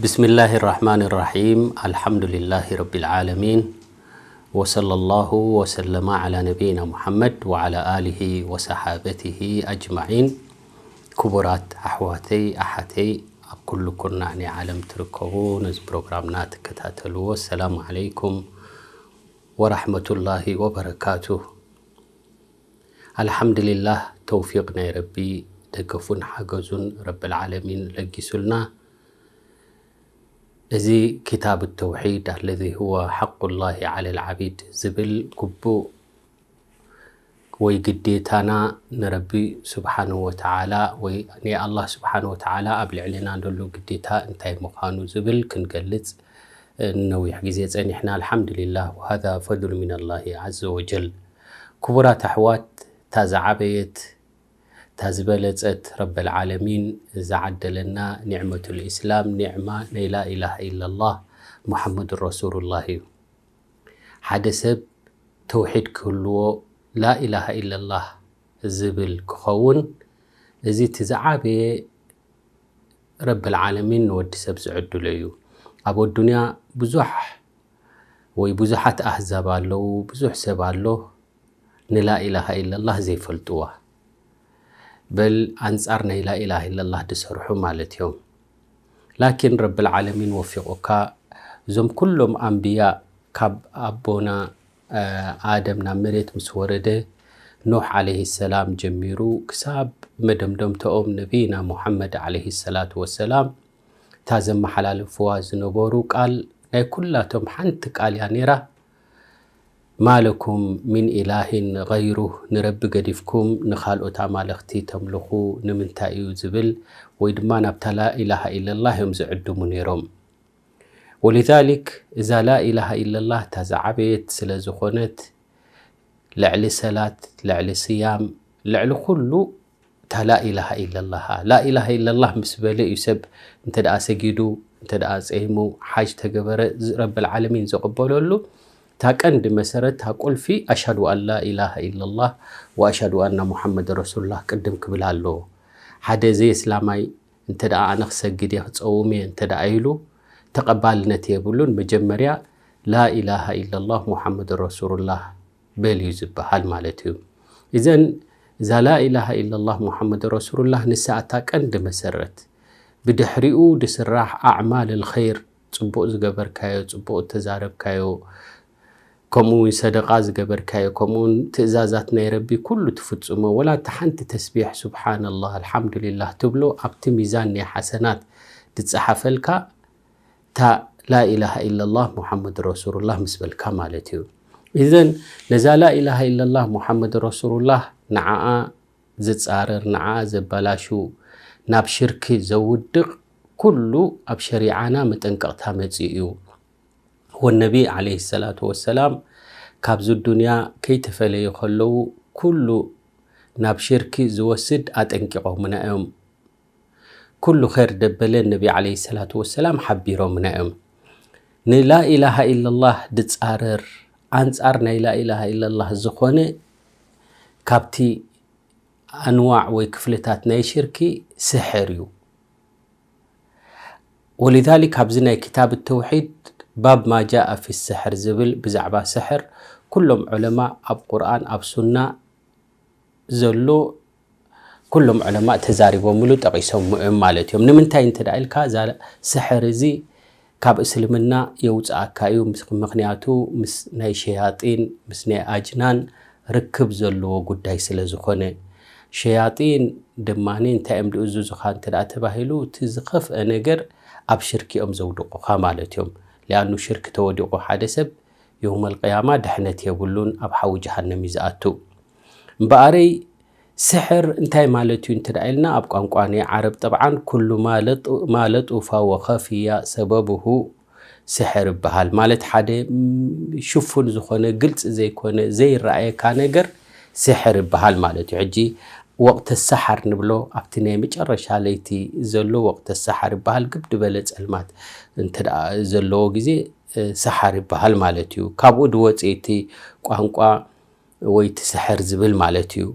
بسم الله الرحمن الرحيم. الحمد لله رب العالمين. وصلى الله وسلم على نبينا محمد وعلى آله وصحابته أجمعين. ክቡራት ኣሕዋተይ ኣሓተይ ኣብ ኩሉ ኩርናዕ ናይ ዓለም ትርከቡ ነዚ ፕሮግራምና ትከታተልዎ ሰላም ዓለይኩም ወራሕመቱላሂ ወበረካቱ። ኣልሓምድሊላህ ተውፊቅ ናይ ረቢ ደገፉን ሓገዙን ረብል ዓለሚን ለጊሱልና። እዚ ኪታብ ተውሒድ ኣለዚ ህወ ሓቁላሂ ዓለል ዓቢድ ዝብል ግቡእ ወይ ግዴታና ንረቢ ስብሓንሁ ወተዓላ ወይ ናይ ኣላህ ስብሓንሁ ወተዓላ ኣብ ልዕሊና ዘሎ ግዴታ እንታይ ምዃኑ ዝብል ክንገልጽ ንነዊሕ ግዜ ጸኒሕና። ኣልሓምዱሊላህ ወሃዛ ፈድሉ ሚነላሂ ዓዘ ወጀል። ክቡራት ኣሕዋት፣ እታ ዝዓበየት እታ ዝበለጸት ረበል ዓለሚን ዝዓደለና ኒዕመቱል ኢስላም ኒዕማ ናይ ላኢላሃ ኢለላህ ሙሓመዱን ረሱሉላህ እዩ። ሓደ ሰብ ተውሒድ ክህልዎ ላኢላሃ ኢለላህ ዝብል ክኸውን እዚ እቲ ዝዓበየ ረብል ዓለሚን ንወዲ ሰብ ዝዕድሎ እዩ። ኣብ ኣዱንያ ብዙሕ ወይ ብዙሓት ኣህዛብ ኣለዉ፣ ብዙሕ ሰብ ኣሎ ንላኢላሃ ኢለላህ ዘይፈልጥዋ። በል ኣንጻር ናይ ላኢላሃ ኢለላህ ዝሰርሑ ማለት እዮም። ላኪን ረብል ዓለሚን ወፊቑካ እዞም ኩሎም ኣንብያ ካብ ኣቦና ኣደም ናብ መሬት ምስ ወረደ ኖሕ ዓለይሂ ሰላም ጀሚሩ ክሳብ መደምደምተኦም ነቢይና ሙሓመድ ዓለይሂ ሰላቱ ወሰላም እታ ዘመሓላልፍዋ ዝነበሩ ቃል ናይ ኩላቶም ሓንቲ ቃል እያ ነይራ። ማለኩም ሚን ኢላሂን ገይሩህ፣ ንረቢ ገዲፍኩም ንኻልኦት ኣማልኽቲ ተምልኹ ንምንታይ እዩ ዝብል ወይ ድማ ናብታ ላኢላሃ ኢለላህ እዮም ዝዕድሙ ነይሮም። ወሊዛሊክ እዛ ላኢላሃ ኢለላህ እታ ዝዓበየት ስለ ዝኾነት ልዕሊ ሰላት፣ ልዕሊ ስያም፣ ልዕሊ ኩሉ እታ ላኢላሃ ኢለላህ። ላኢላሃ ኢለላህ ምስ በለ እዩ ሰብ እንተ ደኣ ሰጊዱ፣ እንተ ደኣ ጸይሙ፣ ሓጅ ተገበረ፣ ዝ- ረብል ዓለሚን ዘቕበለሉ እታ ቀንዲ መሰረት፣ እታ ቁልፊ ኣሽሃዱ ኣን ላኢላሃ ኢለላህ ወኣሽሃዱ ኣና ሙሓመድ ረሱሉላህ ቅድም ክብል ኣለዎ። ሓደ ዘይእስላማይ እንተ ደኣ ኣነ ክሰግድ እየ ክጸውም እየ እንተ ደኣ ኢሉ ተቐባልነት የብሉን። መጀመርያ ላኢላሃ ኢለላህ ሙሓመድ ረሱሉላህ በል እዩ ዝበሃል ማለት እዩ። እዘን እዛ ላኢላሃ ኢለላህ ሙሓመድ ረሱሉላህ ንሳ እታ ቀንዲ መሰረት። ብድሕሪኡ ዝስራሕ ኣዕማል ልኸይር፣ ጽቡቕ ዝገበርካዮ፣ ጽቡቕ እተዛረብካዮ፣ ከምኡ እውን ሰደቓ ዝገበርካዮ፣ ከምኡ እውን ትእዛዛት ናይ ረቢ ኩሉ ትፍጽሞ፣ ወላ እታ ሓንቲ ተስቢሕ ሱብሓነላህ ኣልሓምዱሊላህ ትብሎ ኣብቲ ሚዛን ናይ ሓሰናት ዝጸሓፈልካ እታ ላኢላሃ ኢለላህ ሙሓመድ ረሱሉላህ ምስ በልካ ማለት እዩ። እዘን ነዛ ላኢላሃ ኢለላህ ሙሓመድ ረሱሉላህ ንዓኣ ዝጻረር፣ ንዓኣ ዘበላሹ፣ ናብ ሽርኪ ዘውድቕ ኩሉ ኣብ ሸሪዓና መጠንቀቕታ መጺኡ እዩ። ወነቢ ዓለይሂ ሰላቱ ወሰላም ካብዚ ዱንያ ከይተፈለዩ ከለዉ ኩሉ ናብ ሽርኪ ዝወስድ ኣጠንቂቖምና እዮም። ኩሉ ኸይር ደበለ ነቢ ዓለይሂ ሰላቱ ወሰላም ሓቢሮምና እዮም። ንላኢላሃ ኢለላህ ድጻረር ኣንጻር ናይ ላኢላሃ ኢለላህ ዝኾነ ካብቲ ኣንዋዕ ወይ ክፍልታት ናይ ሽርኪ ስሕር እዩ። ወሊዛሊክ ኣብዚ ናይ ክታብ ተውሒድ ባብ ማ ጃአ ፊ ስሕር ዝብል ብዛዕባ ስሕር ኩሎም ዑለማ ኣብ ቁርኣን ኣብ ሱና ዘሎ ኩሎም ዑለማ ተዛሪቦምሉ ጠቒሶም እዮም ማለት እዮም። ንምንታይ እንተ ደኣ ኢልካ እዛ ስሕር እዚ ካብ እስልምና የውፅኣካ እዩ። ምስ- ምኽንያቱ ምስ ናይ ሸያጢን ምስ ናይ ኣጅናን ርክብ ዘለዎ ጉዳይ ስለ ዝኾነ። ሸያጢን ድማ እንታይ እዮም ዝእዝዙኻ እንተ ደኣ ተባሂሉ እቲ ዝኸፍአ ነገር ኣብ ሽርኪ እዮም ዘውድቑኻ ማለት እዮም። ሊኣኑ ሽርክ ተወዲቑ ሓደ ሰብ የውመል ቅያማ ድሕነት የብሉን፣ ኣብ ሓዊ ጀሃነም እዩ ዝኣቱ። እምበኣረይ ስሕር እንታይ ማለት እዩ እንተ ደኣ ኢልና ኣብ ቋንቋ ናይ ዓረብ ጠብዓን ኩሉ ማ ለጡ- ማ ለጡፋ ወኸፍያ ሰበብሁ ስሕር ይበሃል። ማለት ሓደ ም- ሽፉን ዝኾነ ግልፂ ዘይኮነ ዘይረኣየካ ነገር ስሕር ይበሃል ማለት እዩ። ሕጂ ወቕተ ሰሓር ንብሎ ኣብቲ ናይ መጨረሻ ለይቲ ዘሎ ወቕተ ሰሓር ይበሃል። ግብ ዝበለ ፀልማት እንተ ደኣ ዘለዎ ግዜ እ፣ ሰሓር ይበሃል ማለት እዩ። ካብኡ ዝወፅእ እቲ ቋንቋ ወይ እቲ ስሕር ዝብል ማለት እዩ።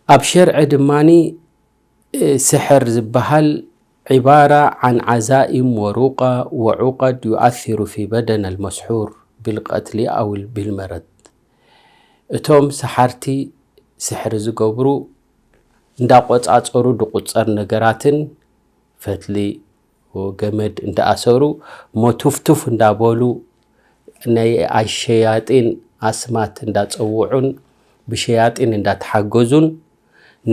ኣብ ሸርዒ ድማኒ እ፣ ስሕር ዝበሃል عبارة عن عزائم ورقى وعقد يؤثر في بدن المسحور بالقتل أو بالمرض. እቶም ሰሓርቲ ስሕሪ ዝገብሩ እንዳቆጻጸሩ ድቁጸር ነገራትን ፈትሊ ገመድ እንዳኣሰሩ እሞ ቱፍቱፍ እንዳበሉ ናይ ኣሸያጢን ኣስማት እንዳጸውዑን ብሸያጢን እንዳተሓገዙን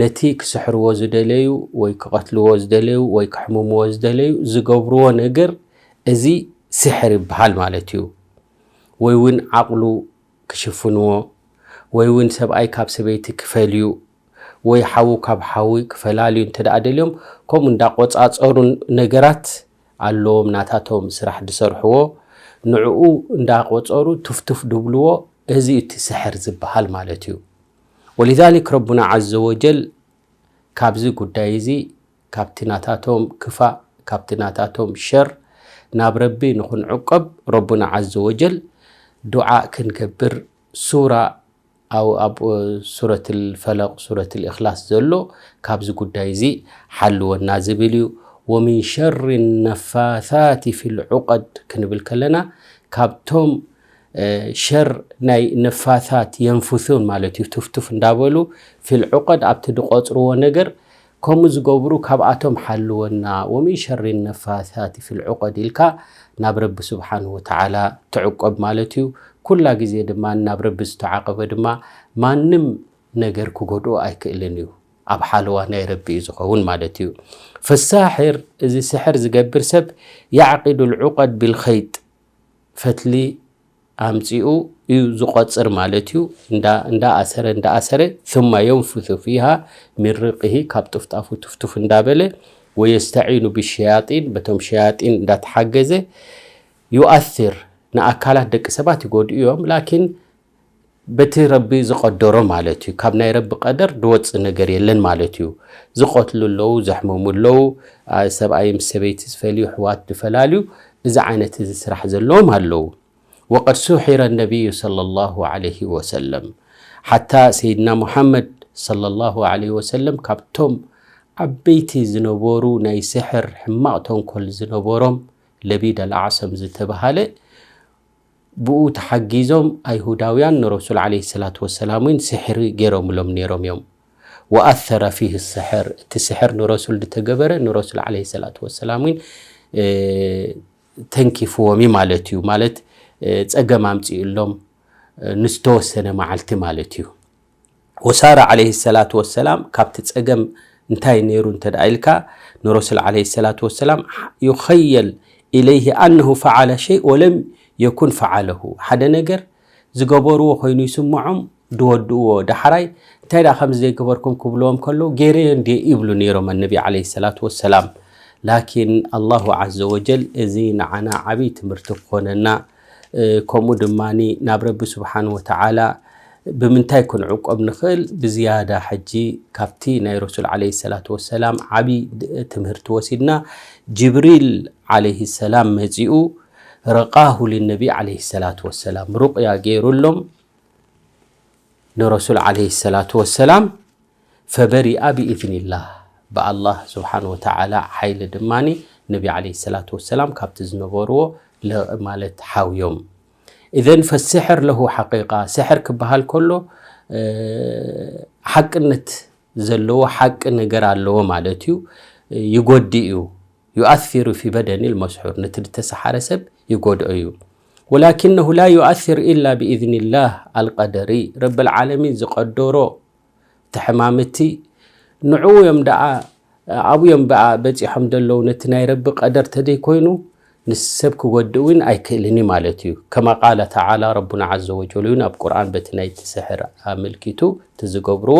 ነቲ ክስሕርዎ ዝደለዩ ወይ ክቐትልዎ ዝደለዩ ወይ ክሕምምዎ ዝደለዩ ዝገብርዎ ነገር እዚ ስሕር ይበሃል ማለት እዩ። ወይ እውን ዓቕሉ ክሽፍንዎ ወይ እውን ሰብኣይ ካብ ሰበይቲ ክፈልዩ ወይ ሓዉ ካብ ሓዊ ክፈላልዩ እንተ ደኣ ደልዮም ከምኡ እንዳቆጻጸሩ ነገራት ኣለዎም ናታቶም ስራሕ ዝሰርሕዎ ንዕኡ እንዳቆጸሩ ቱፍቱፍ ድብልዎ እዚ እቲ ስሕር ዝበሃል ማለት እዩ። ولذلك ربنا عز وجل ካብዚ ጉዳይ እዚ ካብቲ ናታቶም ክፋእ ካብቲ ናታቶም ሸር ናብ ረቢ ንክንዕቀብ ረቡና ዓዘ ወጀል ዱዓ ክንገብር ሱራ ኣብ ኣብ ሱረት ልፈለቅ ሱረት ልእክላስ ዘሎ ካብዚ ጉዳይ እዚ ሓልወና ዝብል እዩ። ومن شر النفاثات في العقد ክንብል ከለና ካብቶም ሸር ናይ ነፋታት የንፍሱን ማለት እዩ። ቱፍቱፍ እንዳበሉ ፊል ዑቀድ ኣብቲ ዝቆፅርዎ ነገር ከምኡ ዝገብሩ ካብኣቶም ሓልወና። ومن شر النفاثات في العقد ኢልካ ናብ ረቢ ስብሓንሁ ወተዓላ ትዕቆብ ማለት እዩ። ኩላ ግዜ ድማ ናብ ረቢ ዝተዓቀበ ድማ ማንም ነገር ክጎድኦ ኣይክእልን እዩ። ኣብ ሓለዋ ናይ ረቢ እዩ ዝኸውን ማለት እዩ። فالساحر እዚ ስሕር ዝገብር ሰብ يعقد العقد بالخيط ፈትሊ ኣምፂኡ እዩ ዝቆፅር ማለት እዩ። እንዳ ኣሰረ እንዳ ኣሰረ ثم ينفث فيها من رقه ካብ ጥፍጣፉ ቱፍቱፍ እንዳበለ ويستعين بالشياطين በቶም ሸያጢን እንዳተሓገዘ يؤثر ንኣካላት ደቂ ሰባት ይጎድኡ እዮም ላኪን በቲ ረቢ ዝቐደሮ ማለት እዩ። ካብ ናይ ረቢ ቀደር ድወፅእ ነገር የለን ማለት እዩ። ዝቐትሉ ኣለዉ፣ ዘሕመሙ ኣለዉ፣ ሰብኣይ ምስ ሰበይቲ ዝፈልዩ፣ ኣሕዋት ዝፈላልዩ፣ እዚ ዓይነት እዚ ስራሕ ዘለዎም ኣለዉ። وقد سحر النبي صلى الله عليه وسلم ሓታ ሰይድና ሙሓመድ صلى الله عليه وسلم ካብቶም ዓበይቲ ዝነበሩ ናይ ስሕር ሕማቕ ተንኮል ዝነበሮም ለቢድ ኣልኣዕሰም ዝተባሃለ ብኡ ተሓጊዞም ኣይሁዳውያን ንረሱል ዓለይሂ ሰላቱ ወሰላም እውን ስሕሪ ገይሮምሎም ነይሮም እዮም። ወኣሰረ ፊህ ስሕር፣ እቲ ስሕር ንረሱል ዝተገበረ ንረሱል ዓለይሂ ሰላቱ ወሰላም እውን ተንኪፍዎም እዩ ማለት እዩ። ማለት ፀገም ኣምፂኡሎም ንዝተወሰነ መዓልቲ ማለት እዩ። ወሳረ ዓለይሂ ሰላቱ ወሰላም ካብቲ ጸገም እንታይ ነይሩ እንተ ደኣ ኢልካ ንረሱል ዓለይሂ ሰላቱ ወሰላም يخيل إليه أنه فعل شيء ولم يكن فعله ሓደ ነገር ዝገበርዎ ኮይኑ ይስምዖም ድወድእዎ ዳሕራይ እንታይ ደኣ ከምዚ ዘይገበርኩም ክብልዎም ከለዉ ገይረዮ እንድየ ይብሉ ነይሮም ኣነቢ ዓለይሂ ሰላቱ ወሰላም ላኪን ኣላሁ ዓዘ ወጀል እዚ ንዓና ዓብዪ ትምህርቲ ክኾነና ከምኡ ድማ ናብ ረቢ ስብሓን ወተዓላ ብምንታይ ክንዕቆብ ንኽእል ብዝያዳ ሕጂ ካብቲ ናይ ረሱል ዓለይሂ ሰላቱ ወሰላም ዓብዪ ትምህርቲ ወሲድና ጅብሪል ዓለይሂ ሰላም መፂኡ ረቃሁ ልነቢ ዓለይሂ ሰላቱ ወሰላም ሩቅያ ገይሩሎም ንረሱል ዓለይሂ ሰላቱ ወሰላም ፈበሪኣ ብኢዝኒላህ ብኣላህ ስብሓን ወተዓላ ሓይሊ ድማ ነቢ ዓለይሂ ሰላቱ ወሰላም ካብቲ ዝነበርዎ ማለት ሓውዮም إذن فالسحر له حقيقة ስሕር ክበሃል ከሎ ሓቅነት ዘለዎ ሓቂ ነገር ኣለዎ ማለት እዩ። ይጎድእ እዩ። يؤثر في بدن المسحور ነቲ ዝተሰሓረ ሰብ ይጎድኦ እዩ። ولكنه لا يؤثر إلا بإذن الله القدري ረቢ العالمين ዝቀደሮ እቲ ሕማም እቲ ንዕኡ እዮም ደኣ ኣብኡ እዮም በኣ በፂሖም ዘለዉ ነቲ ናይ ረቢ ቀደር ተዘይኮይኑ ንሰብ ክጎድእ እውን ኣይክእልን እዩ ማለት እዩ كما قال تعالى ረቡና عز وجل እውን ኣብ ቁርኣን በቲ ናይ ትስሕር ኣመልኪቱ እቲ ዝገብርዎ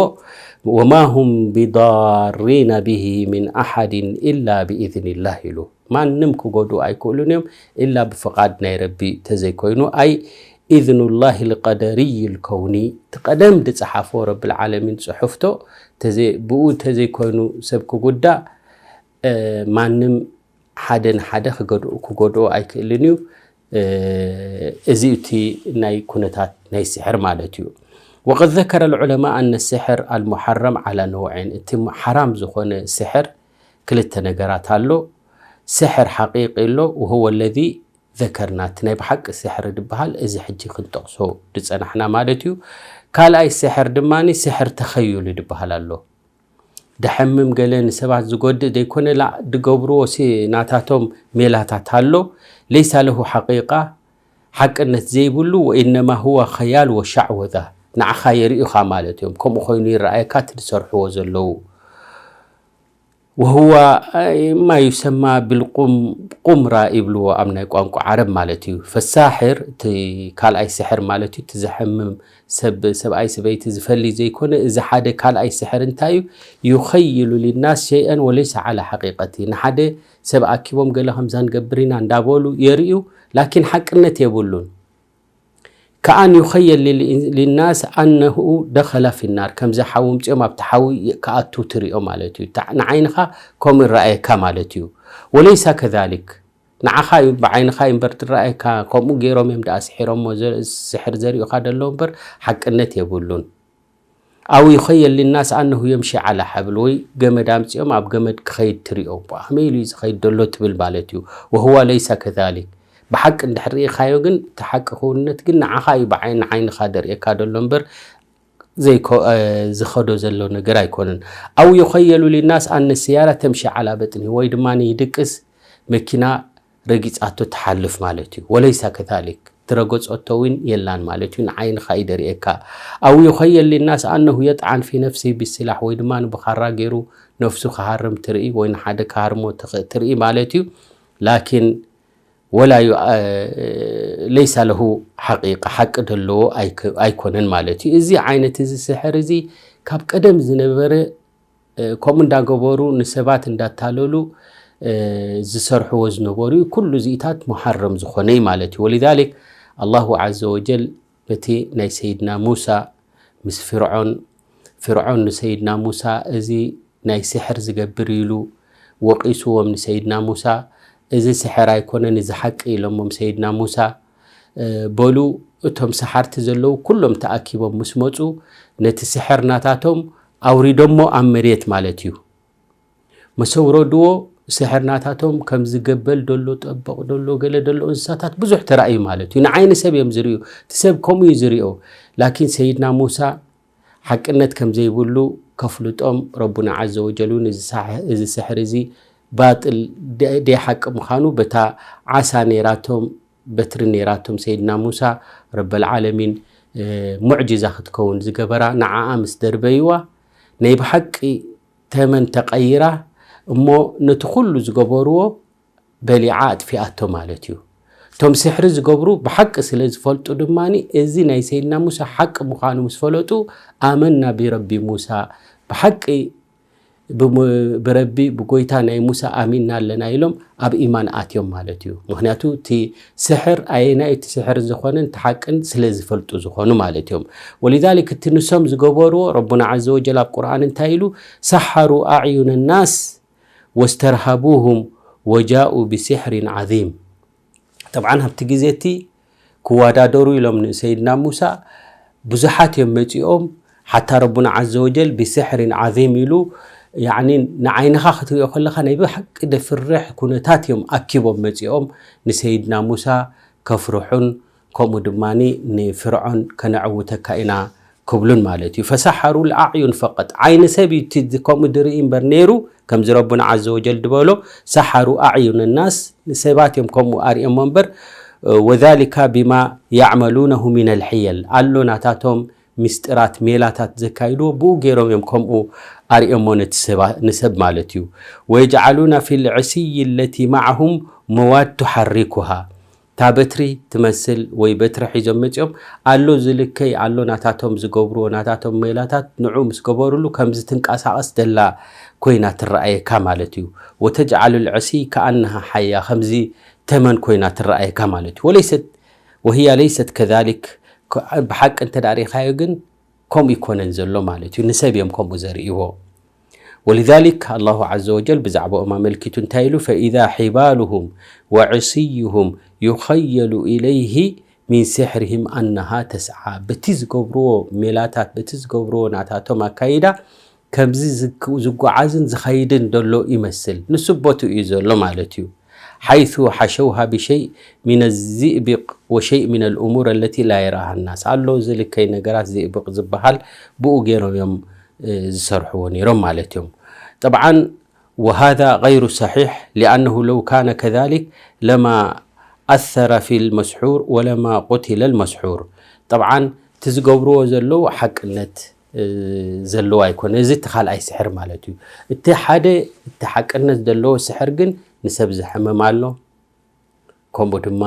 وما هم بضارين به من أحد إلا بإذن الله ኢሉ ማንም ክጎድኡ ኣይክእሉን እዮም ኢላ ብፍቓድ ናይ ረቢ ተዘይኮይኑ ኣይ إذن الله القدري الكوني እቲ ቀደም ዝፀሓፎ ረቢ العالمين ፅሑፍቶ ብኡ ተዘይኮይኑ ሰብ ክጉዳእ ማንም ሓደ ንሓደ ክጎድኦ ኣይክእልን እዩ። እዚ እቲ ናይ ኩነታት ናይ ስሕር ማለት እዩ። وقد ذكر العلماء أن السحر المحرم على نوعين እቲ ሓራም ዝኾነ ስሕር ክልተ ነገራት ኣሎ። ስሕር ሓቂቂ ኣሎ፣ وهو الذي ذكرنا፣ እቲ ናይ ብሓቂ ስሕሪ ዝበሃል እዚ ሕጂ ክንጠቕሶ ዝጸናሕና ማለት እዩ። ካልኣይ ስሕር ድማ ስሕር ተኸዩል ዝበሃል ኣሎ። ደሐምም ገለ ንሰባት ዝጎድእ ዘይኮነ፣ ላ ድገብርዎ ሲ ናታቶም ሜላታት ኣሎ። ليس له حقيقة፣ ሓቅነት ዘይብሉ، وإنما هو خيال وشعوذة، ንዓኻ የርእዩኻ ማለት እዮም። ከምኡ ኮይኑ ይረኣየካ እቲ ዝሰርሕዎ ዘለዉ። وهو ما يسمى بالقمرة ይብልዎ ኣብ ናይ ቋንቋ ዓረብ ማለት እዩ። فالساحر፣ እቲ ካልኣይ ስሕር ማለት እዩ፣ እቲ ዘሐምም ሰብ፣ ሰብኣይ ሰበይቲ ዝፈሊ ዘይኮነ፣ እዚ ሓደ ካልኣይ ስሕር እንታይ እዩ? يخيل للناس شيئا وليس على حقيقته። ንሓደ ሰብ ኣኪቦም ገለ ከምዛ ንገብር ኢና እንዳበሉ የርእዩ፣ ላኪን ሓቅነት የብሉን። كأن يخيل لل-، للناس أنه دخل في النار، ከምዚ ሓዊ ምፅኦም ኣብቲ ሓዊ ክኣቱ ትሪኦ ማለት እዩ። ንዓይንኻ ከምኡ ይረኣየካ ማለት እዩ። وليس كذلك، ንዓኻ እዩ ብዓይንኻ እዩ እምበር ትረኣየካ። ከምኡ ገይሮም እዮም ደኣ ስሒሮሞ፣ ስሕር ዘርእዩኻ ደለዉ እምበር ሓቅነት የብሉን። أو يخيل للناس أنه يمشي على حبل، ወይ ገመድ ኣምፂኦም ኣብ ገመድ ክኸይድ ትሪኦ። ከመይ ኢሉ እዩ ዝኸይድ ደሎ ትብል ማለት እዩ። وهو ليس كذلك، ብሓቂ እንድሕር ርኢኻዮ ግን እቲ ሓቂ ክውንነት ግን ንዓኻ እዩ ብዓይኒ ዓይንኻ ደርእየካ ደሎ እምበር ዝኸዶ ዘሎ ነገር ኣይኮነን። أو يخيل للناس أن السيارة تمشي على بطنه، ወይ ድማ ይድቅስ መኪና ረጊጻቶ ትሓልፍ ማለት እዩ። وليس كذلك، ትረገጸቶ እውን የላን ማለት እዩ። ንዓይንኻ እዩ ደርእየካ። أو يخيل للناس أنه يطعن في نفسه بالسلاح، ወይ ድማ ብኻራ ገይሩ ነፍሱ ክሃርም ትርኢ ወይ ንሓደ ክሃርሞ ትርኢ ማለት እዩ። ላኪን ولا ليس له حقيقة، ሓቂ ዘለዎ ኣይኮነን ማለት እዩ። እዚ ዓይነት እዚ ስሕር እዚ ካብ ቀደም ዝነበረ ከምኡ እንዳገበሩ ንሰባት እንዳታለሉ ዝሰርሕዎ ዝነበሩ እዩ። ኩሉ እዚኢታት ሙሓረም ዝኾነ እዩ ማለት እዩ። ولذلك الله عز وجل ነቲ ናይ ሰይድና ሙሳ ምስ ፍርዖን፣ ፍርዖን ንሰይድና ሙሳ እዚ ናይ ስሕር ዝገብር ኢሉ ወቒስዎም ንሰይድና ሙሳ። እዚ ስሕር ኣይኮነን፣ እዚ ሓቂ ኢሎሞም ሰይድና ሙሳ። በሉ እቶም ሰሓርቲ ዘለዉ ኩሎም ተኣኪቦም ምስ መፁ ነቲ ስሕር ናታቶም ኣውሪዶሞ ኣብ መሬት ማለት እዩ። መሰውረድዎ ስሕር ናታቶም ከም ዝገበል ደሎ፣ ጠበቕ ደሎ፣ ገለ ደሎ እንስሳታት ብዙሕ ተራእዩ ማለት እዩ። ንዓይኒ ሰብ እዮም ዝርእዩ። እቲ ሰብ ከምኡ እዩ ዝርእዮ። ላኪን ሰይድና ሙሳ ሓቅነት ከም ዘይብሉ ከፍልጦም ረቡና ዓዘ ወጀል እውን እዚ ሳሕ-፣ እዚ ስሕር እዚ ባጥል ደ-፣ ደይ ሓቂ ምዃኑ በታ ዓሳ ነይራቶም፣ በትሪ ነይራቶም ሰይድና ሙሳ ረበል ዓለሚን፣ እ፣ ሙዕጅዛ ክትከውን ዝገበራ ንዓኣ ምስ ደርበይዋ ናይ ብሓቂ ተመን ተቐይራ እሞ ነቲ ኩሉ ዝገበርዎ በሊዓ ኣጥፊኣቶ ማለት እዩ። እቶም ስሕሪ ዝገብሩ ብሓቂ ስለ ዝፈልጡ ድማ እዚ ናይ ሰይድና ሙሳ ሓቂ ምዃኑ ምስ ፈለጡ ኣመና ቢረቢ ሙሳ፣ ብሓቂ ብሙ-፣ ብረቢ ብጎይታ ናይ ሙሳ ኣሚንና ኣለና ኢሎም ኣብ ኢማን ኣትዮም ማለት እዩ። ምኽንያቱ እቲ ስሕር ኣየናይ እቲ ስሕር ዝኾነን እቲ ሓቅን ስለ ዝፈልጡ ዝኾኑ ማለት እዮም። ወሊዛሊክ እቲ ንሶም ዝገበርዎ ረቡና ዓዘ ወጀል ኣብ ቁርኣን እንታይ ኢሉ? ሰሓሩ ኣዕዩን ናስ ወስተርሃቡሁም ወጃኡ ብሲሕሪን ዓዚም። ጠብዓን ኣብቲ ግዜ እቲ ክወዳደሩ ኢሎም ንሰይድና ሙሳ ብዙሓት እዮም መጺኦም። ሓታ ረቡና ዓዘ ወጀል ብሲሕሪን ዓዚም ኢሉ፣ ያዕኒ ንዓይንኻ ክትሪኦ ከለኻ ናይ ብሓቂ ደፍርሕ ኩነታት እዮም ኣኪቦም መጺኦም ንሰይድና ሙሳ ከፍርሑን ከምኡ ድማ ንፍርዖን ከነዕውተካ ኢና ክብሉን ማለት እዩ። ፈሰሓሩ ልኣዕዩን ፈቀጥ፣ ዓይኒ ሰብ እዩ እቲ ከምኡ ድርኢ እምበር ነይሩ፣ ከምዚ ረቡና ዓዘ ወጀል ዝበሎ፣ ሰሓሩ ኣዕዩን ናስ፣ ንሰባት እዮም ከምኡ ኣርእዮሞ እምበር፣ ወዛሊካ ቢማ ያዕመሉነሁ ሚነል ሕየል፣ ኣሎ ናታቶም ሚስጢራት ሜላታት ዘካይድዎ ብኡ ገይሮም እዮም ከምኡ ኣርእዮሞ ነቲ ሰባ-፣ ንሰብ ማለት እዩ። ወየጅዓሉና ፊል ዕስይ ለቲ ማዓሁም መዋድ ቱሓሪኩሃ፣ እታ በትሪ ትመስል ወይ በትሪ ሒዞም መጺኦም ኣሎ ዝልከይ ኣሎ ናታቶም ዝገብርዎ ናታቶም ሜላታት ንዑ ምስ ገበሩሉ ከምዚ ትንቀሳቐስ ደላ ኮይና ትረኣየካ ማለት እዩ። ወተጅዓሉ ልዕስይ ከኣነሃ ሓያ ከምዚ ተመን ኮይና ትረኣየካ ማለት እዩ። ወለይሰት ወህያ ለይሰት ከዛሊክ፣ ከ-፣ ብሓቂ እንተ ደኣ ርኢኻዮ ግን ከምኡ ይኮነን ዘሎ ማለት እዩ። ንሰብ እዮም ከምኡ ዘርእይዎ። ወሊዛሊክ ኣላሁ ዓዘ ወጀል ብዛዕባኦም ኣመልኪቱ እንታይ ኢሉ? ፈኢዛ ሒባሉሁም ወዕስዩሁም ዩኸየሉ ኢለይሂ ሚን ሲሕሪሂም ኣነሃ ተስዓ። በቲ ዝገብርዎ ሜላታት፣ በቲ ዝገብርዎ ናታቶም ኣካይዳ ከምዚ ዝግ- ዝጓዓዝን ዝኸይድን ዘሎ ይመስል። ንሱ ቦትኡ እዩ ዘሎ ማለት እዩ። حيث حشوها بشيء من الزئبق وشيء من الأمور التي لا يراها الناس ኣሎ ዝልከይ ነገራት ዚእብቕ ዝበሃል ብኡ ገይሮም እዮም ዝሰርሕዎ ነይሮም ማለት እዮም። طبعا وهذا غير صحيح لأنه لو كان كذلك لما أثر في المسحور ولما قتل المسحور. طبعا እቲ ዝገብርዎ ዘለዉ ሓቅነት ዘለዎ ኣይኮነ። እዚ እቲ ካልኣይ ስሕር ማለት እዩ። እቲ ሓደ እቲ ሓቅነት ዘለዎ ስሕር ግን ንሰብ ዘሕምም ኣሎ፣ ከምኡ ድማ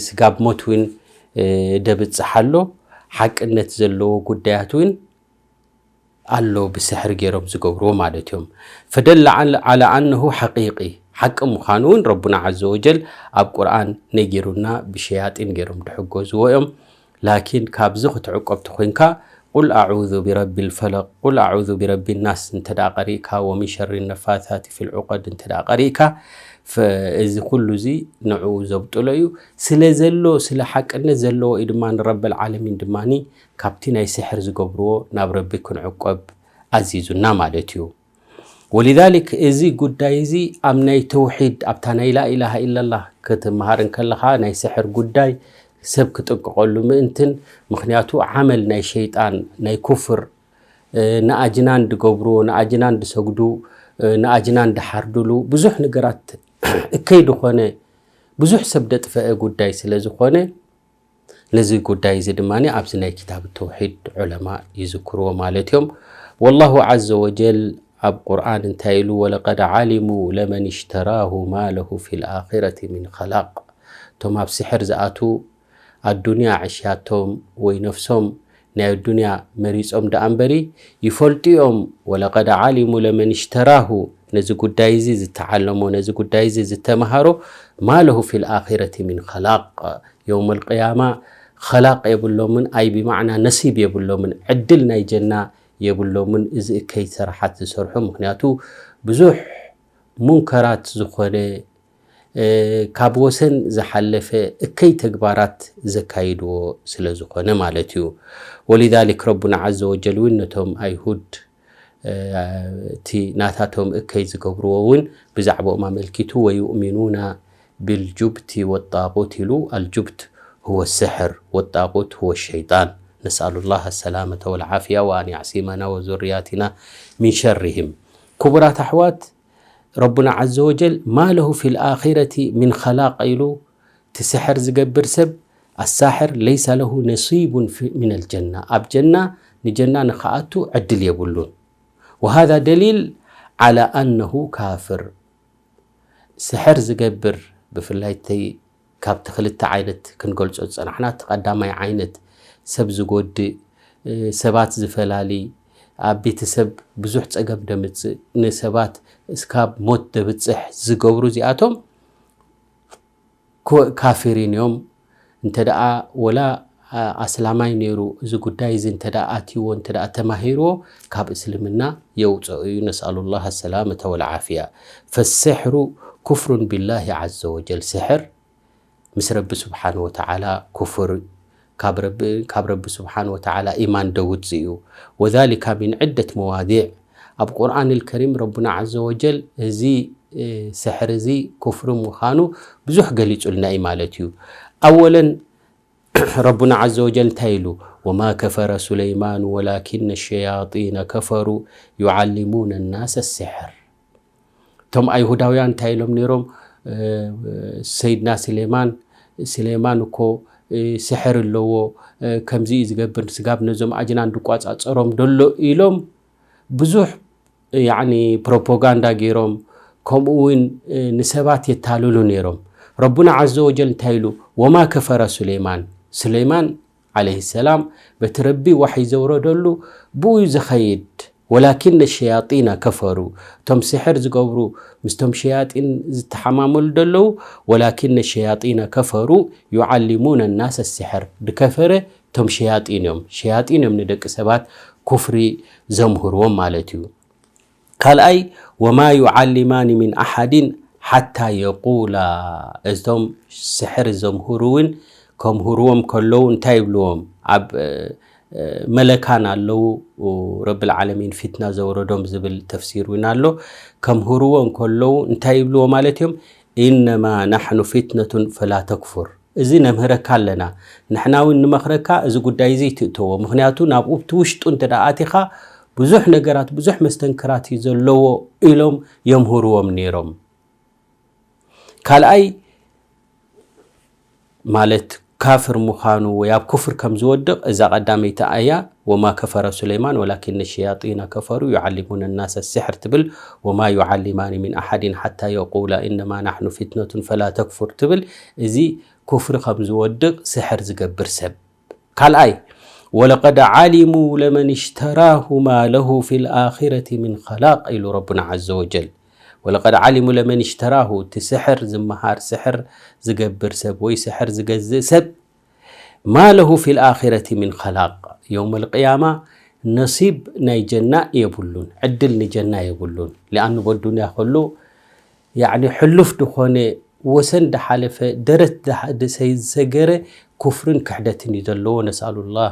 ስጋብ ሞት እውን ደብፅሕ ኣሎ። ሓቅነት ዘለዎ ጉዳያት እውን ኣሎ ብስሕር ገይሮም ዝገብርዎ ማለት እዮም። فدل على أنه حقيقي ሓቂ ምዃኑ እውን ረቡና عز وجل ኣብ ቁርኣን ነጊሩና ብሸያጢን ገይሮም ድሕገዝዎ እዮም። ላኪን ካብዚ ክትዕቆብ ተኾይንካ ቁል ኣዑዙ ቢረቢ ልፈለቅ ቁል ኣዑዙ ቢረቢ ናስ እንተ ደኣ ቀሪእካ ወሚን ሸሪ ነፋሳቲ ፊል ዑቀድ እንተ ደኣ ቀሪእካ እዚ ኩሉ እዚ ንዕኡ ዘብጥሎ እዩ። ስለ ዘሎ ስለ ሓቅነት ዘለዎ እዩ ድማ ንረበል ዓለሚን ድማ ካብቲ ናይ ስሕር ዝገብርዎ ናብ ረቢ ክንዕቆብ ኣዚዙና ማለት እዩ። ولذلك እዚ ጉዳይ እዚ ኣብ ናይ ተውሒድ ኣብታ ናይ ላኢላሃ ኢላላህ ክትመሃር እንከለኻ ናይ ስሕር ጉዳይ ሰብ ክጥንቀቐሉ ምእንትን ምክንያቱ ዓመል ናይ ሸይጣን ናይ ኩፍር ንኣጅናን ድገብርዎ ንኣጅናን ድሰግዱ ንኣጅናን ድሓርድሉ ብዙሕ ነገራት እከይ ድኾነ ብዙሕ ሰብ ደጥፈአ ጉዳይ ስለ ዝኾነ ነዚ ጉዳይ እዚ ድማ ኣብዚ ናይ ክታብ ተውሒድ ዑለማ ይዝክርዎ ማለት እዮም። والله عز وجل ኣብ ቁርኣን እንታይ ኢሉ ولقد علموا لمن اشتراه ما له في الآخرة من خلاق እቶም ኣብ ስሕር ዝኣትዉ ኣዱንያ ዕሽያቶም ወይ ነፍሶም ናይ ኣዱንያ መሪጾም ደኣ እምበሪ ይፈልጡ እዮም። ولقد علموا لمن اشتراه ነዚ ጉዳይ እዚ ዝተዓለሞ ነዚ ጉዳይ እዚ ዝተምሃሮ ما له في الآخرة من خلاق የውመል ቅያማ ኸላቕ የብሎምን ኣይ ብማዕና ነሲብ የብሎምን ዕድል ናይ ጀና የብሎምን። እዚ እከይ ስራሓት ዝሰርሑ ምክንያቱ ብዙሕ ሙንከራት ዝኾነ ካብ ወሰን ዝሓለፈ እከይ ተግባራት ዘካይድዎ ስለ ዝኾነ ማለት እዩ። ولذلك ረቡና عز وجل እውን ነቶም ኣይሁድ እቲ ናታቶም እከይ ዝገብርዎ እውን ብዛዕባኦም ኣመልኪቱ ويؤمنون بالجبت والطاغوت ኢሉ الجبت هو السحر والطاغوت هو الشيطان نسأل الله السلامة والعافية وأن يعصمنا وذرياتنا من شرهم ክቡራት ኣሕዋት ረቡና عز وجل ما له في الآخرة من خلاق ኢሉ እቲ ስሕር ዝገብር ሰብ الساحر ليس له نصيب من الجنة ኣብ ጀና ንጀና ንኽኣቱ ዕድል የብሉን። وهذا دليل على أنه كافر ስሕር ዝገብር ብፍላይ እቲ ካብቲ ክልተ ዓይነት ክንገልጾ ዝጸናሕና እቲ ቀዳማይ ዓይነት ሰብ ዝጎድእ ሰባት ዝፈላሊ ኣብ ቤተሰብ ብዙሕ ጸገም ደምጽእ ንሰባት እስካብ ሞት ደብጽሕ ዝገብሩ እዚኣቶም ካፊሪን እዮም። እንተ ደኣ ወላ ኣስላማይ ነይሩ እዚ ጉዳይ እዚ እንተ ደኣ ኣትይዎ እንተ ደኣ ተማሂርዎ ካብ እስልምና የውፅኦ እዩ። ነስኣሉ ላህ ሰላመተ ወልዓፍያ። ፈስሕሩ ኩፍሩን ቢላሂ ዓዘ ወጀል። ስሕር ምስ ረቢ ስብሓን ወተዓላ ኩፍር ካብ ረቢ ስብሓን ወተዓላ ኢማን ደውፅእ እዩ። ወዛሊካ ሚን ዕደት መዋዲዕ ኣብ ቁርኣን ልከሪም ረቡና ዓዘ ወጀል እዚ ስሕር እዚ ኩፍሪ ምዃኑ ብዙሕ ገሊጹልና እዩ ማለት እዩ። ኣወለን ረቡና ዓዘ ወጀል እንታይ ኢሉ? ወማ ከፈረ ሱለይማኑ ወላኪነ ሸያጢነ ከፈሩ ዩዓሊሙነ ናሰ ስሕር። እቶም ኣይሁዳውያን እንታይ ኢሎም ነይሮም? ሰይድና ስሌማን ስሌማን እኮ ስሕር ኣለዎ፣ ከምዚ እዩ ዝገብር፣ ስጋብ ነዞም ኣጅናን ድቋጻጸሮም ደሎ ኢሎም ብዙሕ ያኒ ፕሮፓጋንዳ ገይሮም ከምኡ እውን ንሰባት የታልሉ ነይሮም። ረቡና ዓዘ ወጀል እንታይ ኢሉ? ወማ ከፈረ ሱሌማን፣ ሱሌማን ዓለይሂ ሰላም በቲ ረቢ ዋሕይ ዘውረደሉ ብኡ እዩ ዝኸይድ። ወላኪነ ሸያጢነ ከፈሩ፣ እቶም ስሕር ዝገብሩ ምስቶም ሸያጢን ዝተሓማመሉ ደለዉ። ወላኪነ ሸያጢነ ከፈሩ ዩዓሊሙነ ናሰ ስሕር፣ ድከፈረ እቶም ሸያጢን እዮም። ሸያጢን እዮም ንደቂ ሰባት ኩፍሪ ዘምህርዎም ማለት እዩ። ካልኣይ ወማ ዩዓሊማኒ ሚን ኣሓዲን ሓታ የቁላ፣ እዞም ስሕር ዘምህሩ እውን ከምህርዎም ከለዉ እንታይ ይብልዎም? ኣብ መለካን ኣለዉ። ረብል ዓለሚን ፊትና ዘውረዶም ዝብል ተፍሲር እውን ኣሎ። ከምህርዎ እንከለዉ እንታይ ይብልዎ ማለት እዮም? ኢነማ ናሕኑ ፊትነቱን ፈላ ተክፉር። እዚ ነምህረካ ኣለና። ንሕና እውን ንመኽረካ እዚ ጉዳይ እዚ ትእተዎ። ምኽንያቱ ናብኡ እቲ ውሽጡ እንተ ደኣ ኣቲኻ ብዙሕ ነገራት፣ ብዙሕ መስተንክራት እዩ ዘለዎ ኢሎም የምህርዎም ነይሮም። ካልኣይ ማለት ካፍር ምዃኑ ወይ ኣብ ኩፍር ከም ዝወድቕ እዛ ቀዳመይቲ ኣያ ወማ ከፈረ ሱለይማን ወላኪነ ሸያጢና ከፈሩ ዩዓሊሙነ ናሰ ስሕር ትብል፣ ወማ ዩዓሊማኒ ሚን ኣሓድን ሓታ የቁላ ኢነማ ናሕኑ ፊትነቱን ፈላ ተክፉር ትብል፣ እዚ ኩፍሪ ከም ዝወድቕ ስሕር ዝገብር ሰብ። ካልኣይ ወለቀድ ዓሊሙ ለመን ሽተራሁ ማ ለሁ ፊ ልኣኺረት ሚን ኸላቅ ኢሉ ረቡና ዓዘ ወጀል። ወለቀድ ዓሊሙ ለመን ሽተራሁ፣ እቲ ስሕር ዝመሃር ስሕር ዝገብር ሰብ ወይ ስሕር ዝገዝእ ሰብ ማ ለሁ ፊ ልኣኺረት ሚን ኸላቅ፣ የውም ልቅያማ ነሲብ ናይ ጀና የብሉን፣ ዕድል ንጀና የብሉን። ሊኣኑ በዱንያ ከሉ ያዕኒ ሕሉፍ ድኾነ ወሰን ድሓለፈ ደረት ድሰገረ ኩፍርን ክሕደትን እዩ ዘለዎ። ነስኣሉላህ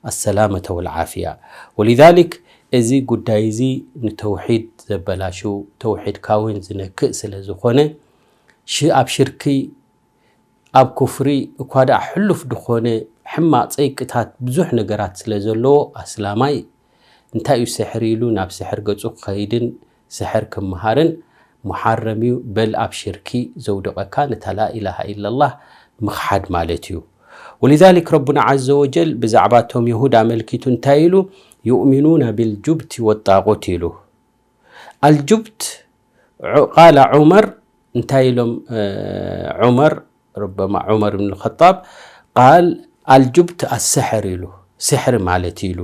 ኣሰላመተ ወልዓፍያ። ወሊዛሊክ እዚ ጉዳይ እዚ ንተውሒድ ዘበላሹ፣ ተውሒድካ እውን ዝነክእ ስለ ዝኾነ፣ ሽ ኣብ ሽርኪ ኣብ ኩፍሪ እኳ ደኣ ሕሉፍ ድኾነ ሕማቕ ጸይቅታት ብዙሕ ነገራት ስለ ዘለዎ ኣስላማይ እንታይ እዩ ስሕር ኢሉ ናብ ስሕር ገጹ ክኸይድን ስሕር ክምሃርን ሙሓረም እዩ። በል ኣብ ሽርኪ ዘውድቐካ ነታ ላኢላሃ ኢለላህ ምኽሓድ ማለት እዩ። ወሊዛሊክ ረቡና ዓዘ ወጀል ብዛዕባ እቶም የሁድ ኣመልኪቱ እንታይ ኢሉ? ዩእሚኑና ቢልጁብቲ ወጣቑት ኢሉ። ኣልጁብት ዑ- ቃለ ዑመር እንታይ ኢሎም? ዑመር ሩበማ ዑመር ብን ኸጣብ ቃል ኣልጁብት ኣስሕር ኢሉ፣ ስሕሪ ማለት ኢሉ።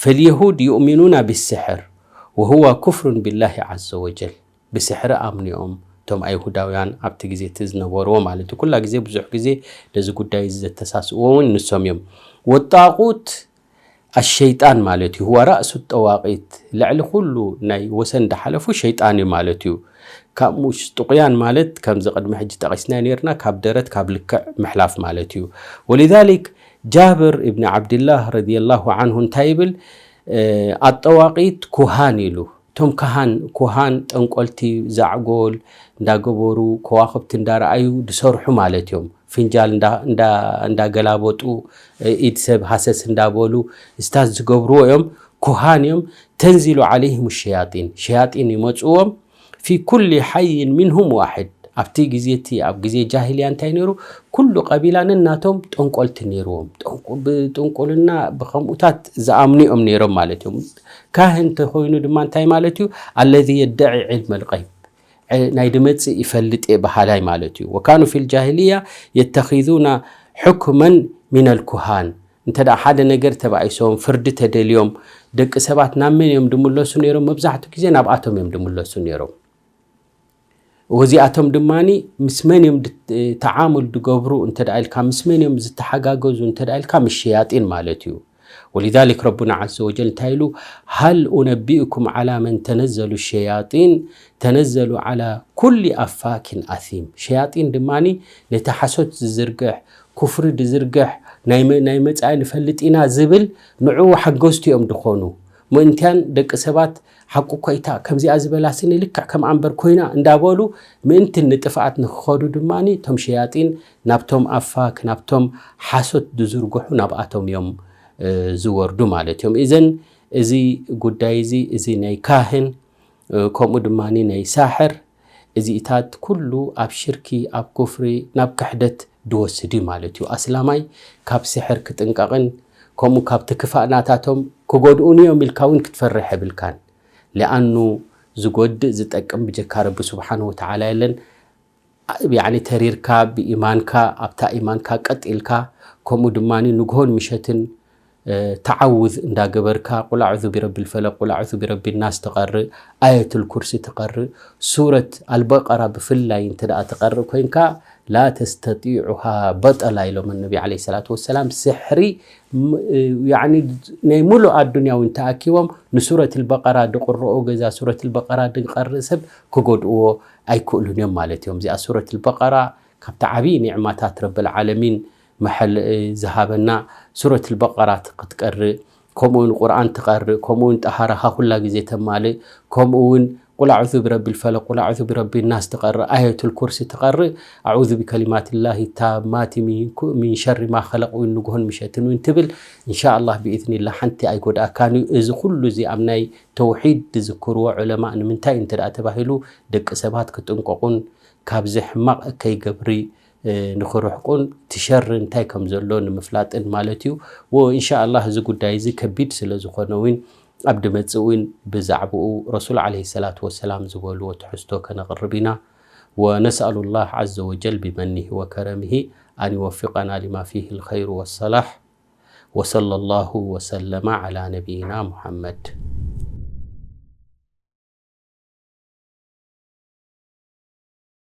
ፈልየሁድ ዩእሚኑና ብስሕር ወሁወ ኩፍሩን ቢላሂ ዓዘ ወጀል። ብስሕሪ ኣምኒኦም እቶም ኣይሁዳውያን ኣብቲ ግዜ እቲ ዝነበርዎ ማለት እዩ። ኩላ ግዜ ብዙሕ ግዜ ነዚ ጉዳይ እዚ ዘተሳስእዎ እውን ንሶም እዮም። ወጣቁት ኣሸይጣን ማለት እዩ። ሁወ ራእሱ ጠዋቂት፣ ልዕሊ ኩሉ ናይ ወሰን ዝሓለፉ ሸይጣን እዩ ማለት እዩ። ካብ ሙሽ ጥቁያን ማለት ከምዚ ቅድሚ ሕጂ ጠቂስና ነርና ካብ ደረት ካብ ልክዕ ምሕላፍ ማለት እዩ። ወሊዛሊክ ጃብር እብኒ ዓብድላህ ረዲየላሁ ዓንሁ እንታይ ይብል? ኣጠዋቂት ኩሃን ኢሉ። እቶም ካሃን ኩሃን ጠንቆልቲ ዛዕጎል እንዳገበሩ ከዋኽብቲ እንዳረኣዩ ዝሰርሑ ማለት እዮም። ፍንጃል እንዳገላበጡ ኢድ ሰብ ሃሰስ እንዳበሉ እስታት ዝገብርዎ እዮም። ኩሃን እዮም። ተንዚሉ ዓለይህም ሸያጢን፣ ሸያጢን ይመፅዎም። ፊ ኩሊ ሓይን ሚንሁም ዋሕድ። ኣብቲ ግዜ እቲ ኣብ ግዜ ጃሂልያ እንታይ ነይሩ? ኩሉ ቀቢላ ነናቶም ጠንቆልቲ ነይርዎም። ብጥንቁልና ብከምኡታት ዝኣምኑ እዮም ነይሮም ማለት እዮም። ካህን ተኮይኑ ድማ እንታይ ማለት እዩ? ኣለዚ የደዒ ዕልመ ልቀይብ፣ ናይ ድመፅእ ይፈልጥ እየ በሃላይ ማለት እዩ። ወካኑ ፊ ልጃሂልያ የተኪዙና ሕክመን ሚን ልኩሃን። እንተ ሓደ ነገር ተባኢሶም ፍርዲ ተደልዮም ደቂ ሰባት ናብ መን እዮም ድምለሱ ነይሮም? መብዛሕትኡ ግዜ ናብኣቶም እዮም ድምለሱ ነይሮም። ወዚኣቶም ድማ ምስ መን እዮም ተዓሙል ድገብሩ እንተ ኢልካ፣ ምስ መን እዮም ዝተሓጋገዙ እንተ ኢልካ፣ ምስ ሸያጢን ማለት እዩ። ወሊዛሊክ ረቡና ዓዘ ወጀል እንታይ ኢሉ? ሃል ኡነቢእኩም ዓላ መን ተነዘሉ ሸያጢን ተነዘሉ ዓላ ኩሊ ኣፋኪን ኣሲም። ሸያጢን ድማ ነቲ ሓሶት ዝዝርግሕ፣ ኩፍሪ ዝዝርግሕ፣ ናይ መጻኢ ንፈልጥ ኢና ዝብል ንዕኡ ሓገዝቲ እዮም ድኾኑ። ምእንቲያን ደቂ ሰባት ሓቂ እኮ እታ ከምዚኣ ዝበላስኒ ልክዕ ከምኣ እምበር ኮይና እንዳበሉ ምእንቲ ንጥፍኣት ንክኸዱ ድማ እቶም ሸያጢን ናብቶም ኣፋክ ናብቶም ሓሶት ዝዝርግሑ ናብኣቶም እዮም ዝወርዱ ማለት እዮም። እዘን እዚ ጉዳይ እዚ እዚ ናይ ካህን ከምኡ ድማ ናይ ሳሕር እዚኢታት ኩሉ ኣብ ሽርኪ ኣብ ኩፍሪ ናብ ክሕደት ድወስድ እዩ ማለት እዩ። ኣስላማይ ካብ ስሕር ክጥንቀቕን ከምኡ ካብቲ ክፋእ ናታቶም ክጎድኡኒ እዮም ኢልካ እውን ክትፈርሕ የብልካን። ሊኣኑ ዝጎድእ ዝጠቅም ብጀካ ረቢ ስብሓን ወተዓላ የለን። ያኒ ተሪርካ ብኢማንካ ኣብታ ኢማንካ ቀጥ ኢልካ ከምኡ ድማ ንግሆን ምሸትን ተዓውዝ እንዳገበርካ ቁል ኣዑዙ ቢረቢ ልፈለቅ ቁል ኣዑዙ ቢረቢ ናስ ትቐርእ ኣየት ልኩርሲ ትቐርእ ሱረት ኣልበቀራ ብፍላይ እንተ ደኣ ትቐርእ ኮይንካ ላ ተስተጢዑሃ በጠላ ኢሎም ነቢ ለ ሰላት ወሰላም። ስሕሪ ናይ ሙሉእ ኣዱንያ እውን ተኣኪቦም ንሱረት ልበቀራ ድቕረኦ ገዛ ሱረት ልበቀራ ድቀርእ ሰብ ክጎድእዎ ኣይክእሉን እዮም ማለት እዮም። እዚኣ ሱረት ልበቀራ ካብቲ ዓብዪ ኒዕማታት ረብል ዓለሚን መሐል ዝሃበና ሱረት ልበቀራት ክትቀርእ፣ ከምኡውን ቁርኣን ትቐርእ፣ ከምኡውን ጠሃራኻ ኩላ ግዜ ተማልእ፣ ከምኡውን ቁል ኣዑዙ ብረቢ ልፈለቅ፣ ቁል ኣዑዙ ብረቢ ናስ ትቐርእ፣ ኣየቱል ኩርሲ ትቐርእ፣ ኣዑዙ ብከሊማትላሂ ታማቲ ሚን ኩ- ሚን ሸሪ ማ ኸለቅ እውን ንግሆን ምሸትን እውን ትብል። እንሻ ኣላህ ብኢዝኒላህ ሓንቲ ኣይጎድኣካን እዩ። እዚ ኩሉ እዚ ኣብ ናይ ተውሒድ ዝዝክርዎ ዑለማ ንምንታይ እንተ ደኣ ተባሂሉ ደቂ ሰባት ክጥንቀቁን ካብዚ ሕማቕ ከይገብሪ ንኽርሕቁን ትሸሪ እንታይ ከም ዘሎ ንምፍላጥን ማለት እዩ። ወ እንሻ ኣላህ እዚ ጉዳይ እዚ ከቢድ ስለ ዝኾነ እውን ኣብ ድመጽእ እውን ብዛዕባኡ ረሱል ዓለይሂ ሰላቱ ወሰላም ዝበልዎ ትሕዝቶ ከነቕርብ ኢና። ونسأل الله عز وجل بمنه وكرمه أن يوفقنا لما فيه الخير والصلاح. وصلى الله وسلم على نبينا محمد.